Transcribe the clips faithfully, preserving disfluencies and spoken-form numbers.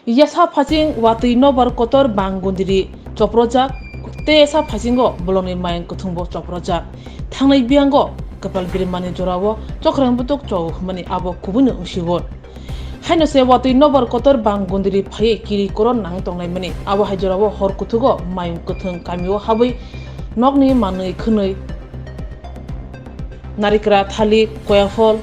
Yasa phasing watwi nobar kotor bang gundiri choprojak, tei yasa phasingo bolongni mayung kwthwngbo choprojak. Thangnai biyango kwpal birimani jorao chokrang butuk chowk hwnmani abo kubuino wngsiwo. Haino se watwi nobar kotor bang gundiri phaiwi kiri koron nang tongnaimani, abo hai jorao hor kuthugo mayung kwthwng kamio habwi nokni manwi khwnwi narikra, thalik, koyaphol,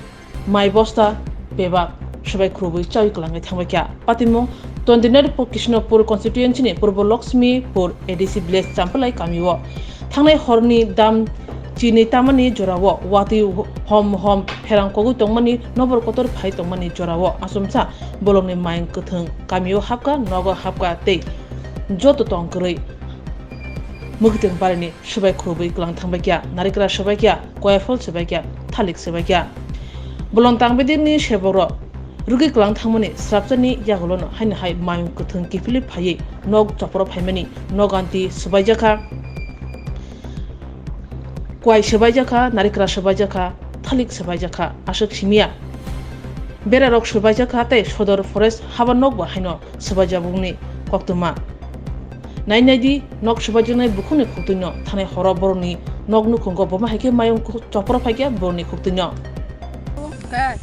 mai bosta bebak swbai khurubwi chawi kwlangwi thangbai kha. Patimung twenty-nine Krishnapur constituency ni Purbo Lakshmipur A D C village Champalai kamio thangnai horni dam chini tamani jorao watwi hom hom pherang kogwi tongmani, nobor kotor phai tongmani jorao achomsa bolongni mayung kwthwng kamio hapkha, nogo hapkha tei joto tong kwrwi mwkhwtwng barini swbai khurubwi kwlang thangbai kha, narikra swbai kha, koyaphol swbai kha, thalik swbai kha. Bolong tangbidirni sebokrok rwgwi kwlang thangmani srapchani yagulono haino hai mayung kwthwng kiphilwi phaiwi nok chopro phaimani, nok anti swbaijakha, kwai swbaijakha, narikra swbaijakha, thalik swbaijakha, aswk simiya. Berarok swbaijakha tei sodor forest haba nokbo haino swbaijabukni koktwma. Nai nai di, nok swbaijaknai bukhukni khuktwino thanai horo borokni nok nukhungo boma hai khe mayung ku-, chopro phai khe borokni khuktwino. Khe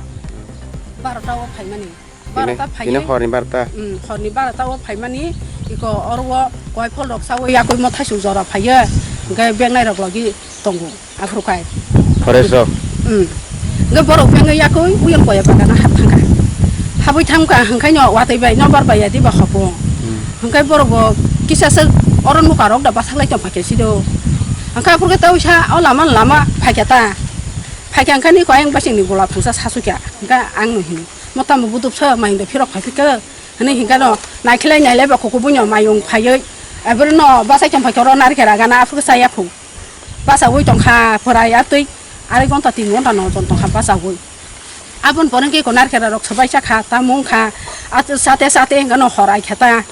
barota o phaimani. Tini, barota tini phaiwi. Horni barota. Mm, horni barota o phaimani, iko oro o koiphol rok sawi yakui mo thaisu jora phaiyo. Hwnkhe bengnai rok logi tongo. Aphuru khai. Forest rok? Hmm. Hwnkhe borok bengwi yakui uyang koya bagana hap thangkha. Habwi thangkha hwnkhaino watwi bai nobar bai yadi ba hopo. Hmm. Hwnkhe borok bo kisa se oro nukarok da basaklai tongpha khe sido. Hwnkhe aphuru khe tawisa o lama lama phaikha ta. Phaikha hwnkhe ni koyang basingni gola thangsa sasukya. Hwnkhe ang no hino. Mo tamo budupsa mai hwnkhe phirok phaiphikha. Hwnwi hwnkhe no naikhelai nailai ba kukubuino mayung phaiwi. Aphuru no basai tongphaikha oro narikhe ragana aphuru khe chaya phu. Bachaui tongkha phurai a twi arai gonta tin gonta no jon tongkha bachaui. Aboni pore khe eko narikera rok swbai chakha, tamo wngkha, a sate sate hwnkhe no hor ai kha ta,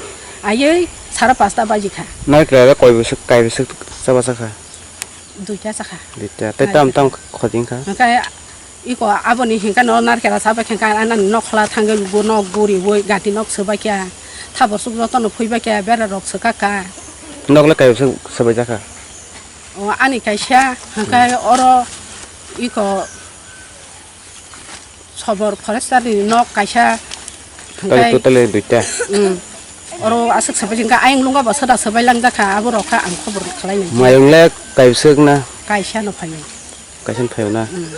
aiwi sara pasta baji kha. Narikera rok koi bwswk, kai bwswk chaba chakha? Duita chakha. Duita. Tei tam tam khoti wngkha? Hwnkhe eko aboni hwnkhe no narikera chabai khe hwnkhe anani nok khwla thangwi lugo nok guriwi gati nok swbai kha, thabor suk jotono phwibai kha, bera rok swkak kha. Nok le kai bwswk swbai chakha? O ani kaisa, hwnkhe oro iko sobor forester ni nok kaisa, hwnkhe totally duita. Mm. Oro aswk sabai hwnkhe ayang lunga bo soda sabai langjak kha, abo rok kha ang khobor khlai nai. Mayung le kaisa na? Kaisa no phaio. Kaisa no phaio na? Mm.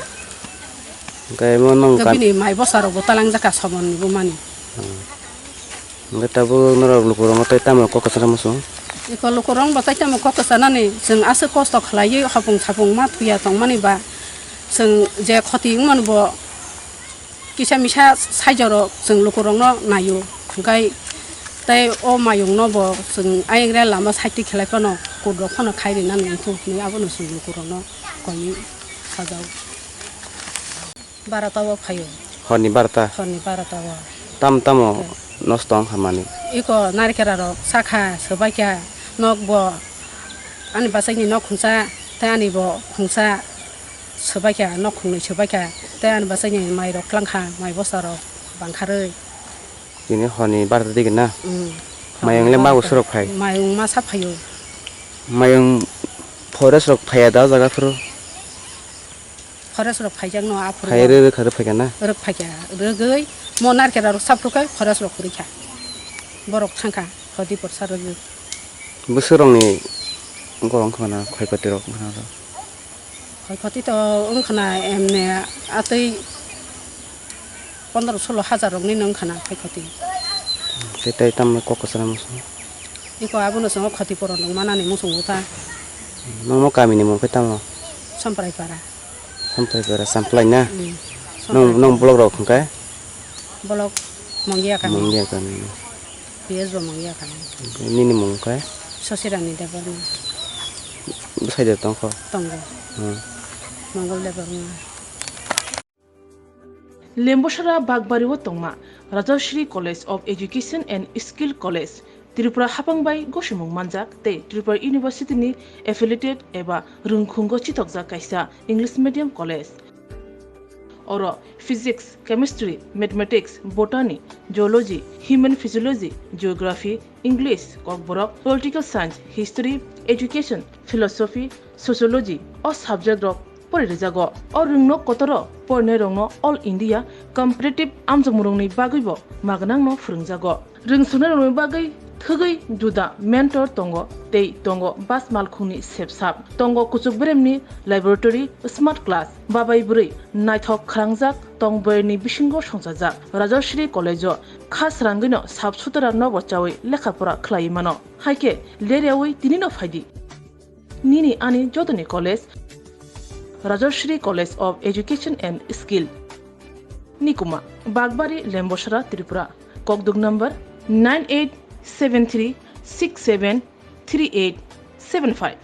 Hwnkhe mo nong hwnkhe ka- bini mai bosa rok bo talangjak kha sobor ni bumani. Mm. Hwnkhe tabuk norok lukurokno tei tamo kok kwchana muchung? Eko lukurok bo tei tamo kok kwchanani, chwng aswk kosto khlaiwi hopung sapung ma thuya tongmani ba, chwng je khoti wngmani bo kisa misa saijoro chwng lukurokno naio. Hwnkhe tei o mayungno bo chwng ayang rel lama side khelai phano kut rok phano khai rinani nangkuk hinwi abono chwng lukurokno koiwi sajao. Barota o phaio. Horni barota? Horni barota o. Tam tamo nosto wngkha mani? Iko narikera rok chakha, swbaikha, nok bo ani bachai ni nok khungsa, tei ani bo khungsa swbaikha, nok khungnwi swbaikha, tei ani bachai ni mai rok tlangkha, mai bosa rok bangkharwi. Tini horni barota digi na? Mm. Mayung le mabu surok phai? Mayung masa phaio. Mayung forest rok phaiya da o jaga phuru? Forest rok phaijak no aphuru. Phai rw rw kha rw phaikha na? Rw phaikha, rwgwi mo narikera rok saphru khai forest rok kwrwi kha. Borok thangkha khoti porsa rwgwi. Bwswk rokni wngkha wngkha na khoi khoti rok wngkha na? Khoi khoti to wngkha na emne atwi pondro solo hajar rokni no wngkha na khoi khoti. Tei tei tamni kok kwchana muchung? Iko abono chwng khoti poron rok manani muchungo ta. Nongno kamini mung khe tamo? Samprai para. Samprai para, Samplai na? Mm. Nong, Samprai nong para. Block rok hwnkhe? Block Mongia kami. Mongia kami. P S bo Mongia kami. Nini mung khe? Sosirani Debbarma. Bwsai de tongkho? Tongo. Hmm. Mongol Debbarma. Lembosara Bakbari o tongma Rajashri College of Education and Skill College, Tripura hapang bai gosimung manjak tei Tripura University ni affiliated eba rwngkhungo chithokjak kaisa English medium college. Oro physics, chemistry, mathematics, botany, zoology, human physiology, geography, English, kokborok, political science, history, education, philosophy, sociology o subject rok pori rijago. O rwngno kotoro porinairokno All India competitive amjokmungrokni bagwibo magnangno phwrwngjago. Rwngsuknairokni bagwi thwgwi juda mentor tongo tei tongo bas malkhungni sepsap. Tongo kuchuk beremni laboratory, smart class, babai bwrwi naithok khalangjak tong bwrwini bisingo songchajak. Rajasri College-o kha srangwino sap sutara nobo chawi lekha pora khlaiwi mano. Haikhe leryawi tinino phaidi. Nini ani jotoni college, Rajasri College of Education and Skill. Nikuma, Bagbari, Lembosara, Tripura. Kokduk number nine eight seven three six seven three eight seven five.